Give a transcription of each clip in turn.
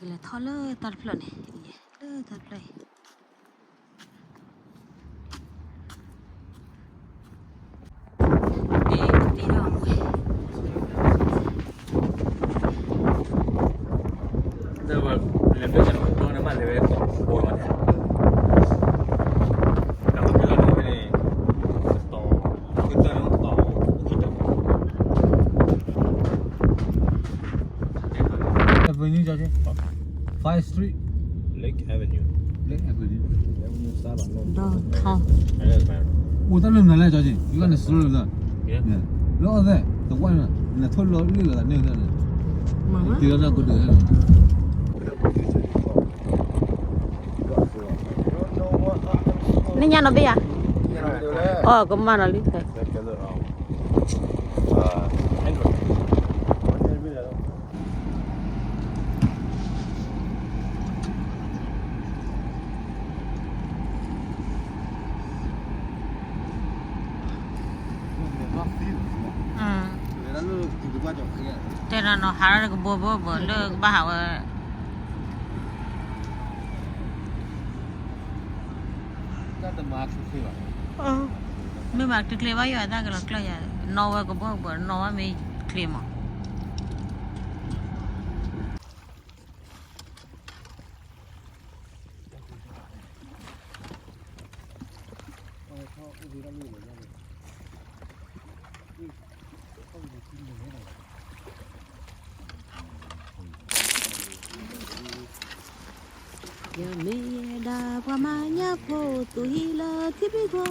ကလဲၤထီၣ်လၢတၢ်တဖျၢၣ်န့ၣ်, လၢတၢ်တဖျၢၣ်အံၤ Avenue ကီက့ၤ Five Street, Lake Avenue, Lake Avenue, ဒီးထီၣ် အိၣ်တၢ်လၢနၤလဲၣ် ကီက့ၤ ယကနၣ်စရၢလၢ လၢအီၣ်သဲး တဝၢ်နၤ နထီၣ်လီၤလံလီၤသးန့ၣ် တ့လီၤတၢ်ကဒုး နညါနီၤဘ့ၣ်ယၤ, အီၣ်ကမၣ်နီၤလံ တဲနီၤနီၤ ဟးထီၣ်ကဘိဘိဘိလၢကဘၣ်ဟးဝဲ မ့ၢ်ဘၣ်တချ့ဘၣ်ယိၣ်အသၣ်ကလီၤကျၢၢ်ယၤ, နီၣ်ဝဲကဘိဘိ နီၣ်ဝဲမ့ၢ်ချ့မး. ယမ့ၢ်ဝဲဒၣ်ပှၤမၤညၣ်ဖိသူၣ်ဟံၣ်လၢထံဘံၣ်ခိၣ်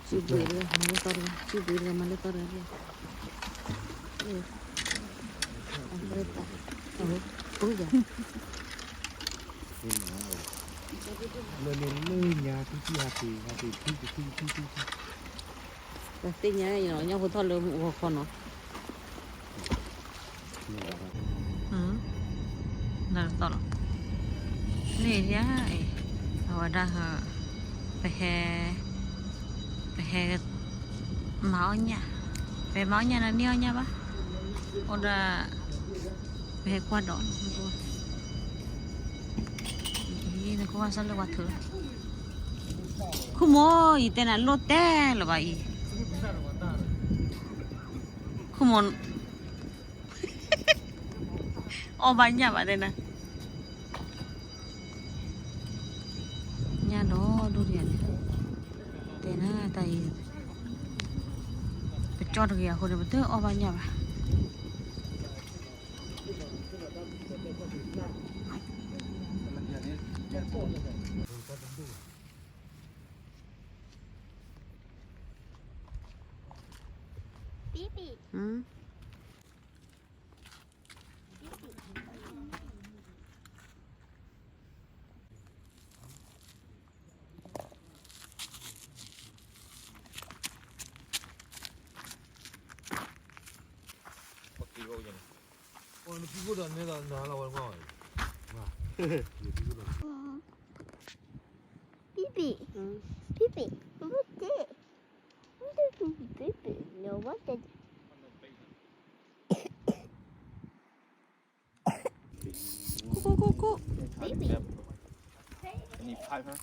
စုဘှံးတဂၤ မၤလၢသီတဂၤ, စုဘှံးတဂၤ မၤလၢသီတဂၤ, အဝဲတၢ်, အဝဲ, ပူၤယၤ, လၢလၢလၢညါ ထံထံဟးက့ၤ ဟးက့ၤ ထံထံထံထံထံ, ပသ့ၣ်ညါ ညၣ်ဖိထီၣ်လၢဂီၤခီနီၤ. လၢသီၣ်လီၤ. လၢယၤအံၤ အဝဲဒၣ် ပဟဲ, ပဟဲမၤအီၣ်ညၣ်, ပဟဲမၤအီၣ်ညၣ်ဒီးန့ၢ်အီၣ်ညၣ်ဘၣ်, အိၣ်ဒၣ်, ပဟဲကွၢ်ဒီး, နကဘၣ်စၢ်လၢပှၤထုးလီၤ, ခိၣ်မိၢ်ယတဲနၤလိၣ်တဲလၢၤဘၣ်အံၤ, ခိၣ်မိၢ် အီၣ်ဘၣ်ညၣ်ဘၣ်တဲနၤ, ညၣ်ဒီဒိၣ်ဒံးန့ၣ်, တဲနၤတၢ်အံၤ, ပကၠီၣ်တဂ့ၤအဃိန့ၣ် ပတအီၣ်ဘၣ်ညၣ်ဘၣ်. Baby, baby, what is? What is baby? No, what is? Cool, cool, cool, cool. Baby. Can you pipe her?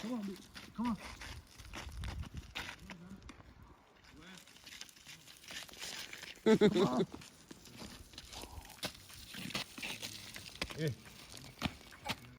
Come on, come on. Hey.